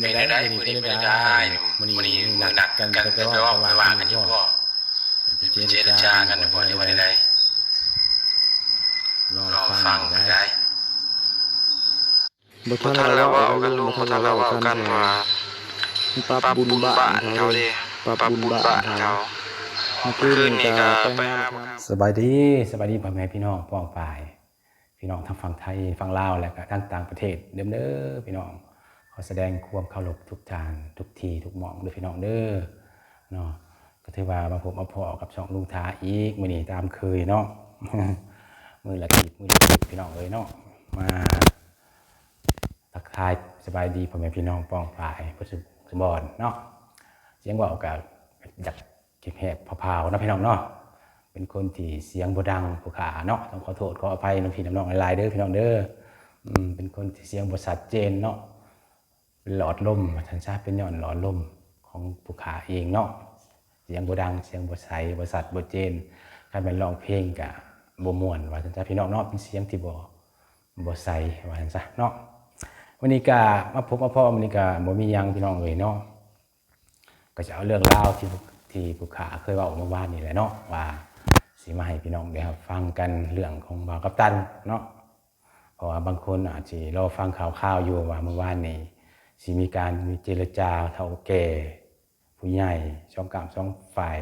ປັນໃດ ມື້ນີ້ເປັນໃດ? ມື້ນີ້ ມື້ນັດກັນ ໄປເວົ້າ ໄປວ່າກັນຢູ່ບໍ່? ໄປເຈລະຈາກັນບໍ່ ຫຼືວ່າແນວໃດ? ລໍຟັງໄດ້. ບໍ່ທັນລະເວົ້າກັນ ບໍ່ທັນລະເວົ້າກັນວ່າ ປັບບຸນບ້ານເຂົາເດ້ ປັບບຸນບ້ານເຂົາ. ມື້ຄືນນີ້ກະໄປຫາ ສະບາຍດີ ສະບາຍດີພໍ່ແມ່ພີ່ນ້ອງປ້ອງປາຍ ພີ່ນ້ອງທັງຝັ່ງໄທ ຝັ່ງລາວ ແລະກະທັງຕ່າງປະເທດເດີ ເດີພີ່ນ້ອງ. ຂໍສະແດງຄວາມເຄົາລົບທຸກທ່ານ ທຸກທີ່ທຸກໝ່ອງເດີພີ່ນ້ອງເດີເນາະ. ກະຖືວ່າມາພົບມາພໍ້ກັບຊ່ອງລຸງທາອີກ ມື້ນີ້ຕາມເຄີຍເນາະ ມື້ລະຄລິບ ມື້ລະຄລິບ ພີ່ນ້ອງເອີຍເນາະ. ມາທັກທາຍສະບາຍດີພໍ່ແມ່ພີ່ນ້ອງປ້ອງປາຍເບິດສູ່ບ່ອນເນາະ. ສຽງເວົ້າກະຢາກ ເຈັບແຫບພາວໆເນາະພີ່ນ້ອງເນາະ. ເປັນຄົນທີ່ສຽງບໍ່ດັງຜູ້ຂ້າເນາະ ຕ້ອງຂໍໂທດຂໍອະໄພນຳພີ່ນຳນ້ອງຫຼາຍໆເດີພີ່ນ້ອງເດີ. ອືມ ເປັນຄົນທີ່ສຽງບໍ່ຊັດເຈນເນາະ ເປັນຫຼອດລົມວ່າຊັ້ນຊະ ເປັນຍ້ອນຫຼອດລົມຂອງຜູ້ຂ້າເອງເນາະ. ສຽງບໍ່ດັງ ສຽງບໍ່ໃສ ບໍ່ຊັດບໍ່ເຈນ ຄັນແມ່ນຮ້ອງເພງກະບໍ່ມ່ວນວ່າຊັ້ນຊະພີ່ນ້ອງເນາະ. ເປັນສຽງທີ່ບໍ່ ບໍ່ໃສວ່າຊັ້ນຊະເນາະ. ມື້ນີ້ກະມາພົບມາພໍ້ ມື້ນີ້ກະບໍ່ມີຫຍັງພີ່ນ້ອງເອີຍເນາະ. ກໍຈະເອົາເລື່ອງລາວທີ່ ທີ່ຜູ້ຂ້າເຄີຍເວົ້າເມື່ອວານນີ້ແຫຼະເນາະ ວ່າຊິມາໃຫ້ພີ່ນ້ອງໄດ້ຮັບຟັງກັນ ເລື່ອງຂອງບ່າວກັບຕັນເນາະ. ເພາະວ່າບາງຄົນອາດຊິລໍຟັງຂ່າວໆຢູ່ວ່າເມື່ອວານນີ້ຊິມີການເຈລະຈາເຖົ້າແກ່ຜູ້ໃຫຍ່ສອງກ້າມສອງຝ່າຍ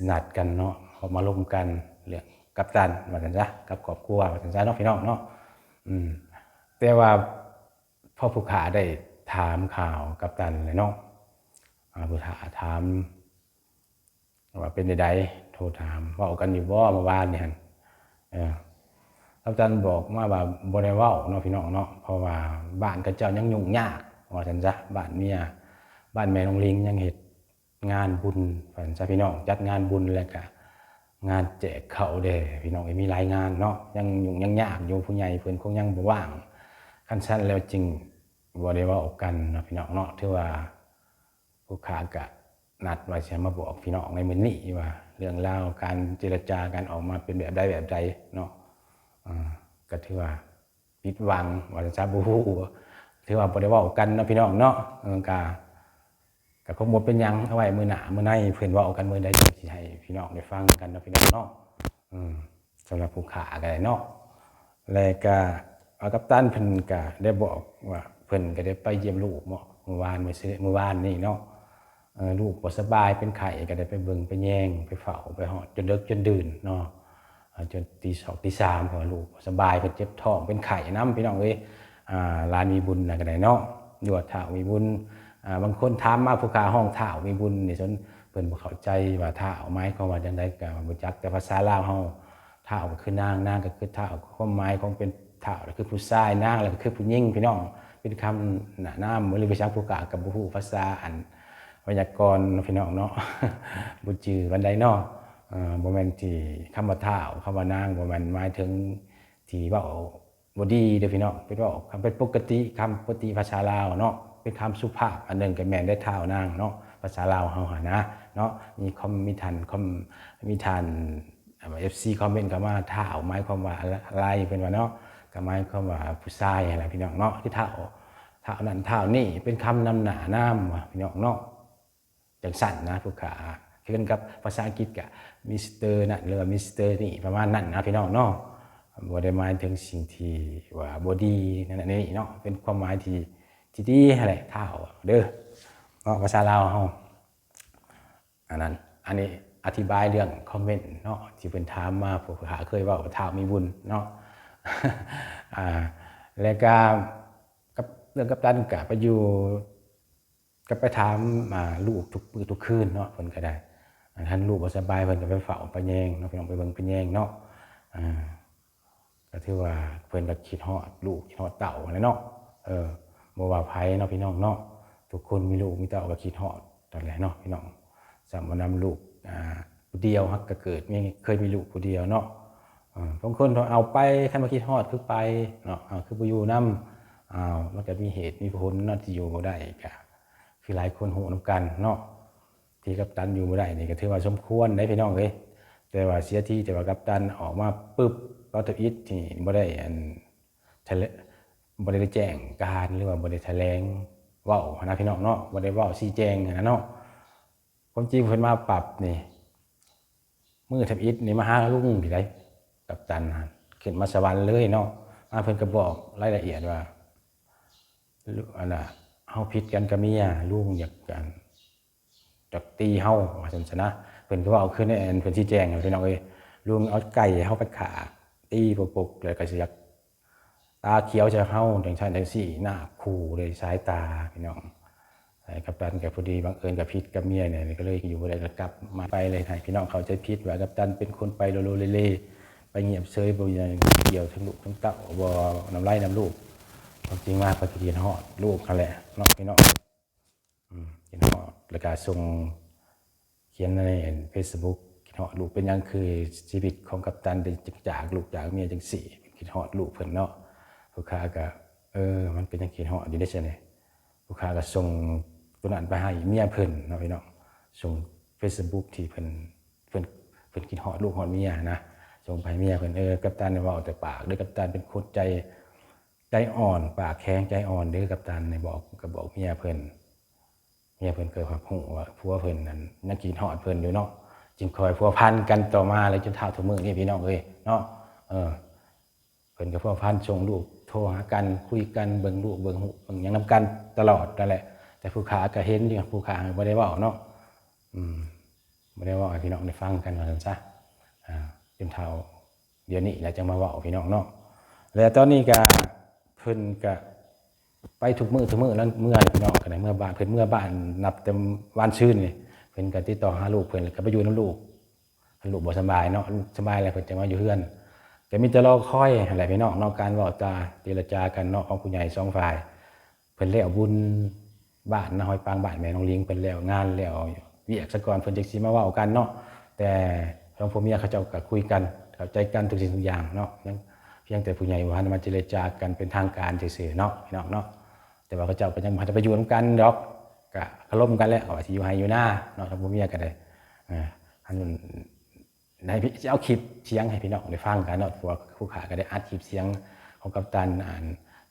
ນັດກັນເນາະ ເຂົ້າມາລົມກັນເລື່ອງກັບຕັນວ່າຊັ້ນຊະ ກັບຄອບຄົວວ່າຊັ້ນຊະເນາະ ພີ່ນ້ອງເນາະ. ອືມ ແຕ່ວ່າ ພໍຜູ້ຂ້າໄດ້ຖາມຂ່າວກັບຕັນແຫຼະເນາະ ອາ ຜູ້ຂ້າຖາມວ່າເປັນໃດ ໂທຖາມ ເວົ້າກັນຢູ່ບໍ່ເມື່ອວານນີ້ຫັ້ນ. ເອີ ກັບຕັນບອກມາວ່າບໍ່ໄດ້ເວົ້າເນາະ ພີ່ນ້ອງເນາະ ເພາະວ່າບ້ານເຂົາເຈົ້າຍັງຫຍຸ້ງຍາກວ່າຊັ້ນຊະ. ບ້ານເມຍ ບ້ານແມ່ນ້ອງລິງຍັງເຮັດ ງານບຸນວ່າຊັ້ນຊະພີ່ນ້ອງ ຈັດງານບຸນ ແລ້ວກະງານແຈກເຂົ້າແດ່ພີ່ນ້ອງເອີຍ. ມີຫຼາຍງານເນາະ ຍັງຫຍຸ້ງຍັງຍາກຢູ່ ຜູ້ໃຫຍ່ເພິ່ນຄົງຍັງບໍ່ວ່າງ. ຄັນຊັ້ນແລ້ວຈຶ່ງບໍ່ໄດ້ເວົ້າກັນເນາະ ພີ່ນ້ອງເນາະ. ຖືວ່າຜູ້ຂ້າກະນັດວ່າຊິມາບອກພີ່ນ້ອງໃນມື້ນີ້ວ່າ ເລື່ອງລາວການເຈລະຈາກັນອອກມາເປັນແບບໃດແບບໃດເນາະ. ເອີ ກະຖືວ່າ ຜິດຫວັງວ່າຊັ້ນຊະ ບໍ່ຮູ້ ຖືວ່າບໍ່ໄດ້ເວົ້າກັນເນາະ ພີ່ນ້ອງເນາະ. ເອີ ກະ ກະຄົງບໍ່ເປັນຫຍັງ ເອົາໄວ້ມື້ໜ້າມື້ໃນ ເພິ່ນເວົ້າກັນມື້ໃດຈັ່ງຊິໃຫ້ພີ່ນ້ອງໄດ້ຟັງກັນເນາະ ພີ່ນ້ອງເນາະ. ອືມ ສຳລັບຜູ້ຂ້າກໍໄດ້ເນາະ ແລະກະ ອາ ກັບຕັນເພິ່ນກະໄດ້ບອກວ່າ ເພິ່ນກະໄດ້ໄປຢ້ຽມລູກເນາະ ມື້ວານ ມື້ຊື ມື້ວານນີ້ເນາະ. ເອີ ລູກບໍ່ສະບາຍເປັນໄຂ້ ກໍໄດ້ໄປເບິ່ງໄປແຍງ ໄປເຝົ້າ ໄປຮອດຈົນເດິກຈົນດື່ນເນາະ ເອີ ຈົນຕີສອງຕີສາມ ເພາະວ່າລູກບໍ່ສະບາຍ ເພິ່ນເຈັບທ້ອງເປັນໄຂ້ນຳ ພີ່ນ້ອງເອີຍ. ອາ ຫຼານມີບຸນນະກໍໄດ້ເນາະ ຫຼືວ່າທ້າວມີບຸນ. ອາ ບາງຄົນຖາມມາ ຜູ້ຂ້າຮ້ອງທ້າວມີບຸນນີ້ ເພິ່ນບໍ່ເຂົ້າໃຈວ່າທ້າວໝາຍຄວາມວ່າຈັ່ງໃດ ກໍບໍ່ຈັກ ແຕ່ພາສາລາວເຮົາ ທ້າວກໍຄືນາງ ນາງກໍຄືທ້າວ ຄວາມໝາຍຂອງເປັນທ້າວກໍຄືຜູ້ຊາຍ ນາງແລ້ວກໍຄືຜູ້ຍິງ ພີ່ນ້ອງ. ເປັນຄຳໜ້ານາມ ຫຼືວ່າຫຍັງ ຜູ້ຂ້າກໍບໍ່ຮູ້ພາສາອັນໄວຍາກອນເນາະ ພີ່ນ້ອງເນາະ ບໍ່ຈື່ປານໃດເນາະ. ເອີ ບໍ່ແມ່ນທີ່ຄຳວ່າທ້າວ ຄຳວ່ານາງ ບໍ່ແມ່ນໝາຍເຖິງທີ່ເວົ້າບໍ່ດີເດີພີ່ນ້ອງ ເປັນເວົ້າຄຳເປັນປົກກະຕິ ຄຳປົກກະຕິພາສາລາວເນາະ ເປັນຄຳສຸພາບອັນໜຶ່ງກໍແມ່ນໄດ໋ ທ້າວນາງເນາະ ພາສາລາວເຮົາຫັ້ນນະເນາະ. ມີຄອມ ມີທ່ານ ຄອມ ມີທ່ານ ເອັຟຊີ ຄອມເມັນເຂົ້າມາ ທ້າວໝາຍຄວາມວ່າອະໄລ ເພິ່ນວ່າເນາະ ກໍໝາຍຄວາມວ່າຜູ້ຊາຍຫັ້ນແຫຼະ ພີ່ນ້ອງເນາະ ຄືທ້າວ ທ້າວນັ້ນທ້າວນີ້ ເປັນຄຳນຳໜ້ານາມວ່າ ພີ່ນ້ອງເນາະ. ຈັ່ງຊັ້ນນະ ຜູ້ຂ້າ ຄືກັນກັບພາສາອັງກິດກະ ມິສເຕີ ນັ້ນ ຫຼືວ່າ ມິສເຕີ ນີ້ ປະມານນັ້ນນະ ພີ່ນ້ອງເນາະ. ບໍ່ໄດ້ໝາຍເຖິງສິ່ງທີ່ວ່າບໍ່ດີນັ້ນນີ້ເນາະ ເປັນຄວາມໝາຍທີ່ ທີ່ດີຫັ້ນແຫຼະ ທ້າວເດີເນາະ ພາສາລາວເຮົາ. ອັນນັ້ນ ອັນນີ້ອະທິບາຍເລື່ອງຄອມເມັນເນາະ ທີ່ເພິ່ນຖາມມາ ຜູ້ຂ້າເຄີຍເວົ້າ ທ້າວມີບຸນເນາະ. ອາ ແລ້ວກະ ກັບເລື່ອງກັບຕັນກະໄປຢູ່ ກໍໄປຖາມ ອາ ລູກທຸກມື້ທຸກຄືນເນາະ ເພິ່ນກໍໄດ້ ຄັນລູກບໍ່ສະບາຍ ເພິ່ນກໍໄປເຝົ້າໄປແຍງເນາະ ພີ່ນ້ອງ ໄປເບິ່ງໄປແຍງເນາະ. ອາ ກໍຖືວ່າເພິ່ນກໍຄິດຮອດລູກ ຄິດຮອດເຕົ້າຫັ້ນແຫຼະເນາະ. ເອີ ບໍ່ວ່າໃຜເນາະ ພີ່ນ້ອງເນາະ ທຸກຄົນມີລູກມີເຕົ້າກໍຄິດຮອດນັ້ນແຫຼະເນາະ ພີ່ນ້ອງ. ສ່ຳວ່ານຳລູກ ອາ ຜູ້ດຽວ ຮັກກໍເກີດມີ ເຄີຍມີລູກຜູ້ດຽວເນາະ. ເອີ ບາງຄົນເອົາໄປ ຄັນວ່າຄິດຮອດຄືໄປເນາະ ເອົາ ຄືບໍ່ຢູ່ນຳ ເອົາ ມັນກໍມີເຫດມີຜົນເນາະ ທີ່ຢູ່ບໍ່ໄດ້ ກໍ ຄືຫຼາຍຄົນຮູ້ນຳກັນເນາະ ທີ່ກັບຕັນຢູ່ບໍ່ໄດ້ນີ້ກໍຖືວ່າສົມຄວນເດ້ພີ່ນ້ອງເອີຍ. ແຕ່ວ່າເສຍທີ ແຕ່ວ່າກັບຕັນອອກມາປຶບ ປາໂຕອິດນີ້ບໍ່ໄດ້ ອັນ ຖະແຫຼ- ບໍ່ໄດ້ແຈ້ງການ ຫຼືວ່າບໍ່ໄດ້ຖະແຫຼງ ເວົ້າຫັ້ນນະພີ່ນ້ອງເນາະ, ບໍ່ໄດ້ເວົ້າຊີ້ແຈງຫັ້ນນະເນາະ. ຄວາມຈິງເພິ່ນມາປັບນີ້ ມື້ທຳອິດນີ້ມາຫາລຸງພີ້ໃດ໋ ກັບຕັນຫັ້ນ ຂຶ້ນມາສະຫວັນເລີຍເນາະ. ມາເພິ່ນກໍບອກລາຍລະອຽດວ່າ ອັນນ່າ ເຮົາຜິດກັນກັບເມຍ, ລຸງຢາກ ອັນ ຢາກຕີເຮົາວ່າຊັ້ນຊະນະ. ເພິ່ນກໍເວົ້າຄືໃນອັນເພິ່ນຊີ້ແຈງຫັ້ນພີ່ນ້ອງເອີຍ, ລຸງເອົາໄກ່ເຮົາໄປຂ້າ ຕີປົກໆ ແລ້ວກໍຊິຢາກຕາຂຽວໃສ່ເຮົາ ຈັ່ງຊັ້ນຈັ່ງຊີ້ນະ, ຂູ່ດ້ວຍສາຍຕາພີ່ນ້ອງ. ກັບຕັນກໍພໍດີບັງເອີນກໍຜິດກັບເມຍນີ້ ກໍເລີຍຢູ່ບໍ່ໄດ້ ກໍກັບມາໄປເລີຍ. ໃຫ້ພີ່ນ້ອງເຂົ້າໃຈຜິດວ່າກັບຕັນເປັນຄົນໄປໂລໂລເລເລ ໄປງຽບເຊີຍ ບໍ່ມີຫຍັງກ່ຽວເຖິງລູກເຖິງເຕົ້າ ບໍ່ນຳໄຫຼນຳລູກ. ຄວາມຈິງມາເພິ່ນກໍຄິດຮອດລູກຫັ້ນແຫຼະເນາະພີ່ນ້ອງ. ອືມ ຄິດຮອດ ແລ້ວກະສົ່ງ ຂຽນໃນເຟສບຸກ ຄິດຮອດລູກ ເປັນຫຍັງຄືຊີວິດຂອງກັບຕັນໄດ້ຈາກລູກຈາກເມຍຈັ່ງຊີ້ ຄິດຮອດລູກເພິ່ນເນາະ. ຜູ້ຄ້າກະ ເອີ ມັນເປັນຫຍັງຄິດຮອດຢູ່ເດ້ຊັ້ນນີ້. ຜູ້ຄ້າກະສົ່ງໂຕນັ້ນໄປໃຫ້ເມຍເພິ່ນເນາະພີ່ນ້ອງ, ສົ່ງເຟສບຸກທີ່ເພິ່ນ ເພິ່ນ ເພິ່ນຄິດຮອດລູກຮອດເມຍນະ ສົ່ງໄປໃຫ້ເມຍເພິ່ນ. ເອີ ກັບຕັນເວົ້າແຕ່ປາກເດີ້ ກັບຕັນເປັນຄົນໃຈ ໃຈອ່ອນ ປາກແຂງໃຈອ່ອນເດີ້ກັບຕັນນີ້ ບອກ ກໍບອກເມຍເພິ່ນ. ເມຍເພິ່ນກໍຮັບຮູ້ວ່າຜົວເພິ່ນນັ້ນຍັງຄິດຮອດເພິ່ນຢູ່ເນາະ, ຈຶ່ງຄ່ອຍພົວພັນກັນຕໍ່ມາເລີຍ ຈົນເທົ່າທຸກມື້ນີ້ພີ່ນ້ອງເອີຍເນາະ. ເອີ ເພິ່ນກໍພົວພັນ ສົ່ງລູກໂທຫາກັນ ຄຸຍກັນ ເບິ່ງລູກເບິ່ງຮູບເບິ່ງຫຍັງນຳກັນຕະຫຼອດນັ້ນແຫຼະ. ແຕ່ຜູ້ຂ້າກໍເຫັນຢູ່ ຜູ້ຂ້າບໍ່ໄດ້ເວົ້າເນາະ. ອືມ ບໍ່ໄດ້ເວົ້າໃຫ້ພີ່ນ້ອງໄດ້ຟັງກັນວ່າຊັ້ນຊະ. ອ່າ ຈົນເທົ່າດຽວນີ້ແຫຼະຈັ່ງມາເວົ້າພີ່ນ້ອງເນາະ. ແລະຕອນນີ້ກະ ເພິ່ນກະໄປທຸກມື້ທຸກມື້ ລະເມື່ອພີ່ນ້ອງ ກະໄດ້ເມືອບ້ານ. ເພິ່ນເມືອບ້ານນັບແຕ່ວານຊືນນີ້ ເພິ່ນກະຕິດຕໍ່ຫາລູກເພິ່ນ ແລ້ວກະໄປຢູ່ນຳລູກ. ຄັນລູກບໍ່ສະບາຍເນາະ ລູກສະບາຍແລ້ວເພິ່ນຈະມາຢູ່ເຮືອນ. ກະມີແຕ່ລໍຄອຍຫັ້ນແຫຼະພີ່ນ້ອງເນາະ, ການເວົ້າຈາເຈລະຈາກັນເນາະ ຂອງຜູ້ໃຫຍ່ສອງຝ່າຍ. ເພິ່ນແລ້ວບຸນບ້ານນາຫ້ອຍປາງ ບ້ານແມ່ນ້ອງລິງ ເພິ່ນແລ້ວງານແລ້ວວຽກສາກ່ອນ ເພິ່ນຈັ່ງຊິມາເວົ້າກັນເນາະ. ແຕ່ສອງຜົວເມຍເຂົາເຈົ້າກໍຄຸຍກັນ ເຂົ້າໃຈກັນທຸກສິ່ງທຸກຢ່າງເນາະ, ຍັງພຽງແຕ່ຜູ້ໃຫຍ່ບໍ່ທັນມາເຈລະຈາກັນເປັນທາງການຊື່ໆເນາະ ພີ່ນ້ອງເນາະ. ແຕ່ວ່າເຂົາເຈົ້າກໍຍັງບໍ່ທັນໄດ້ໄປຢູ່ນຳກັນດອກ, ກໍອາລົມກັນແຫຼະ ວ່າຊິຢູ່ໄຮ່ຢູ່ນາເນາະ. ທັງຜົວເມຍກໍໄດ້ ອັນ ໃຫ້ພີ່ ຊິເອົາຄລິບສຽງໃຫ້ພີ່ນ້ອງໄດ້ຟັງກັນເນາະ, ເພາະວ່າຜູ້ຂ້າກໍໄດ້ອັດຄລິບສຽງຂອງກັບຕັນ ອັນ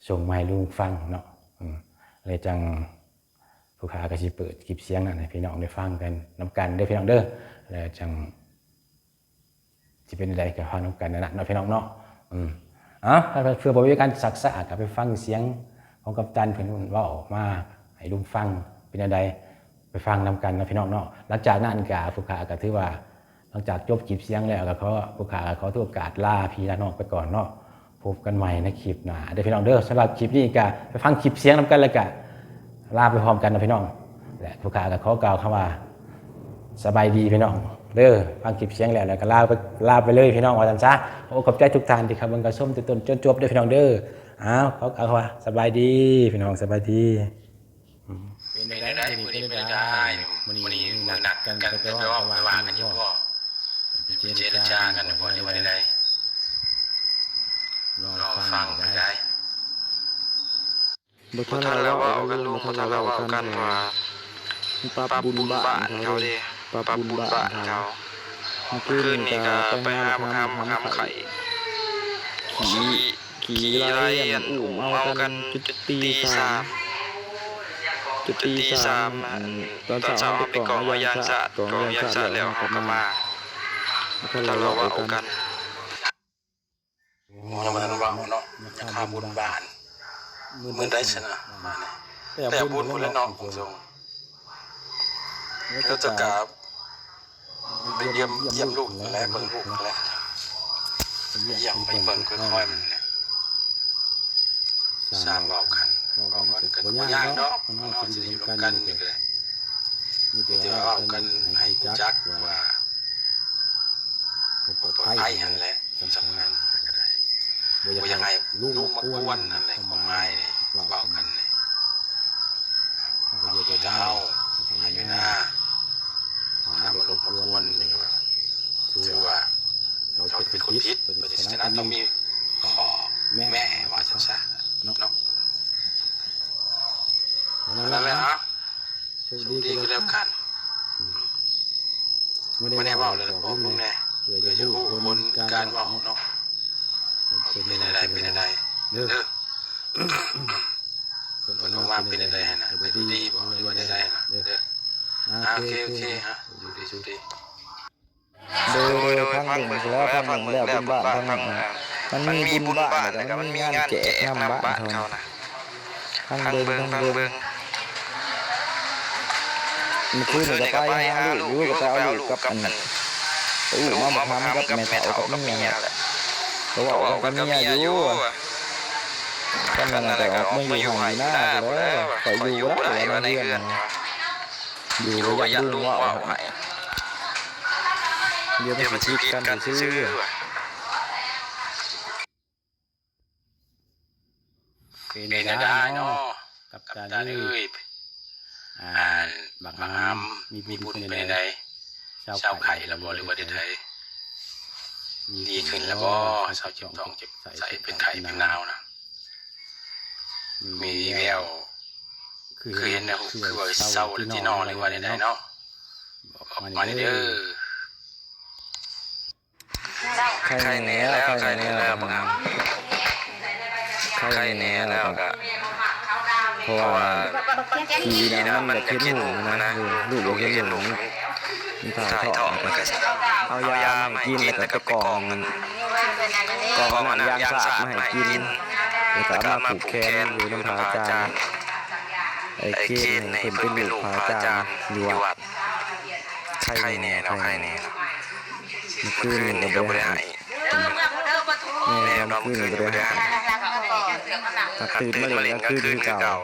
ສົ່ງມາໃຫ້ລຸງຟັງເນາະ. ອືມ ແລ້ວຈັ່ງຜູ້ຂ້າກໍຊິເປີດຄລິບສຽງນັ້ນໃຫ້ພີ່ນ້ອງໄດ້ຟັງກັນນຳກັນເດີ້ພີ່ນ້ອງເດີ້. ແລ້ວຈັ່ງຊິເປັນໃດກໍຟັງນຳກັນນັ້ນລະເນາະ ພີ່ນ້ອງເນາະ. ອືມ ເອົາ ເພື່ອບໍ່ເປັນການຊັກຊ້າ ກໍໄປຟັງສຽງຂອງກັບຕັນເພິ່ນເວົ້າມາໃຫ້ລຸງຟັງ ເປັນແນວໃດ ໄປຟັງນຳກັນເນາະ ພີ່ນ້ອງເນາະ. ຫຼັງຈາກນັ້ນກະ ຜູ້ຂ້າກະຖືວ່າ ຫຼັງຈາກຈົບຄລິບສຽງແລ້ວກະຂໍ ຜູ້ຂ້າກະຂໍຖືໂອກາດລາພີ່ລານ້ອງໄປກ່ອນເນາະ. ພົບກັນໃໝ່ໃນຄລິບໜ້າເດີ້ພີ່ນ້ອງເດີ້. ສຳລັບຄລິບນີ້ກະໄປຟັງຄລິບສຽງນຳກັນ ແລ້ວກະລາໄປພ້ອມກັນເນາະພີ່ນ້ອງ. ແລະ ຜູ້ຂ້າກະຂໍກ່າວຄຳວ່າ ສະບາຍດີພີ່ນ້ອງເດີ້. ຟັງຄລິບສຽງແລ້ວ ແລ້ວກະລາໄປ ລາໄປເລີຍພີ່ນ້ອງ ວ່າຊັ້ນຊະ. ຂໍຂອບໃຈທຸກທ່ານທີ່ເຂົ້າເບິ່ງເຂົ້າຊົມແຕ່ຕົ້ນຈົນຈົບເດີ້ພີ່ນ້ອງເດີ້. ອ້າວ ຂໍກ່າວຄຳວ່າ ສະບາຍດີພີ່ນ້ອງ ສະບາຍດີ. ອືມ ເປັນຈັ່ງໃດ ມື້ນີ້ເປັນຈັ່ງໃດ? ມື້ນີ້ ມື້ນັດກັນໄປເວົ້າ ໄປວ່າກັນຢູ່ບໍ່? ໄປເຈລະຈາກັນຢູ່ບໍ່ ຫຼືວ່າແນວໃດ? ລໍຟັງໄດ້. ບໍ່ທັນລະເວົ້າກັນລຸງ ບໍ່ທັນລະເວົ້າກັນວ່າ ປັບບຸນບ້ານເຂົາເດ້ ປັບບຸນບ້ານເຂົາ. ມື້ຄືນນີ້ກະໄປຫາບັກຫຳ ບັກຫຳໄຂ້ ຂີ່ ຂີ່ໄລ່ ອັນ ອຸ້ມເອົາກັນຈົນຕີສາມ ຈົນຕີສາມ. ອັນ ຕອນເຊົ້າເຮົາໄປກ້ອງມາຢານສາດ ກ້ອງມາຢານສາດແລ້ວເຮົາກໍມາ ບໍ່ທັນລະເວົ້າກັນ. ຍັງບໍ່ທັນເວົ້າເນາະ ຍັງຄາບຸນບ້ານ. ມື້ໃດຊັ້ນນະ ມານີ້ ແຕ່ບຸນພຸ້ນແຫຼະເນາະ ເຮົາຈະກະໄປຢ້ຽມ ຢ້ຽມລູກແຫຼະ ເບິ່ງລູກແຫຼະ ຢ້ຽມໄປເບິ່ງຄ່ອຍໆ ມັນແຫຼະ. ຊ່າງເວົ້າກັນ ເວົ້າກັນກໍບໍ່ຍາກດອກເນາະ ຊິໄດ້ຢູ່ນຳກັນນີ້ກໍໄດ້ ມີແຕ່ເວົ້າກັນໃຫ້ຮູ້ຈັກວ່າ ປອດໄພຫັ້ນແຫຼະສຳຄັນກໍໄດ້. ບໍ່ຢາກໃຫ້ລຸງມາກວນຫັ້ນແຫຼະ ຄວາມໝາຍນີ້ເວົ້າກັນນີ້ ເຮົາຢູ່ແຕ່ເຮົາ ໃຫ້ຢູ່ນາ ຖ້າມາລົບມາກວນນີ້ກໍວ່າ ຖືວ່າເຂົາເປັນຄົນຜິດ ເພາະສະນັ້ນຕ້ອງມີຂໍ້ແມ້ ວ່າຊັ້ນຊະເນາະ. ນັ້ນແຫຼະ ໂຊກດີກໍແລ້ວກັນ. ມື້ນີ້ເວົ້າແລ້ວບອກລຸງແດ່ ເພື່ອຈະຮູ້ຜົນການເວົ້າເນາະ ເປັນແນວໃດ ເປັນແນວໃດເດີ. ຜົນອອກມາເປັນແນວໃດຫັ້ນນະ ເປັນດີບໍ່ ຫຼືວ່າແນວໃດຫັ້ນນະ ເດີ. ອ່າ ໂອເຄ ໂອເຄ ໂອເຄ ອ່ະ ໂຊກດີ ໂຊກດີ. ໂດຍ ໂດຍ ໂດຍ ທາງເບິ່ງແລ້ວ ທາງເບິ່ງແລ້ວ ບຸນບ້ານທາງນັ້ນ ມັນມີບຸນບ້ານ ແລ້ວກໍມັນມີງານແຈກນຳບ້ານເຂົານະ ທາງເບິ່ງ ທາງເບິ່ງ. ມື້ຄືນນີ້ກໍໄປຫາລູກຢູ່ ກໍໄປເອົາລູກກັບອັນ ລູກມາບັກຫຳກັບແມ່ເຖົ້າກັບເມຍ ກໍເວົ້າກັນກັບເມຍຢູ່ ວ່າ ຄັນນັ້ນກໍອອກມາຢູ່ຫ້ອງຢູ່ນາພຸ້ນແຫຼະ ຂ້ອຍຢູ່ບໍ່ໄດ້ວ່າໃນເຮືອນ ຢູ່ກໍຢ້ານລຸງເວົ້າໃຫ້ ດຽວມັນຊິຜິດກັນຊື່ໆ. ເປັນແນວໃດເນາະ ກັບຕັນເອີຍ ອັນບັກຫຳມີບຸນເປັນແນວໃດ ເຊົາໄຂ້ແລ້ວບໍ່ ຫຼືວ່າແນວໃດ ດີຂຶ້ນແລ້ວບໍ່ ເຊົາເຈັບທ້ອງເຈັບໄສ້ ເປັນໄຂ້ເປັນໜາວນະ ມີແວວ ຄືເຫັນແນວ ຄືວ່າເຊົາແລ້ວຕິເນາະ ຫຼືວ່າແນວໃດເນາະ ບອກມາແດ່ເດີ. ໄຂ້ແນ່ແລ້ວ ໄຂ້ແນ່ແລ້ວບັກຫຳ ໄຂ້ແນ່ແລ້ວກະ ເພາະວ່າ ປີນະມັນຢາກເຫັນໜູນະ ລູກຢາກເຫັນໜູນ ມັນຖ່າຍທອດ ເອົາຢາມາໃຫ້ກິນ ແລ້ວກະໄປກອງ ກອງນ້ຳຢາງສາດມາໃຫ້ກິນ ແລ້ວກະເອົາມາຜູກແຂນຢູ່ນຳພະອາຈານ ໄອ້ເຄນນີ້ເພິ່ນເປັນລູກພະອາຈານຢູ່ວັດ ໄຂ້ແນ່ເນາະ ໄຂ້ແນ່. ມື້ຄືນນີ້ກໍບໍ່ໄດ້ໄຫ້ ແມ່ນ ມື້ຄືນນີ້ບໍ່ໄດ້ໄຫ້ ຫາກຕື່ນມາຫຼິ້ນກາງຄືນຄືເກົ່າ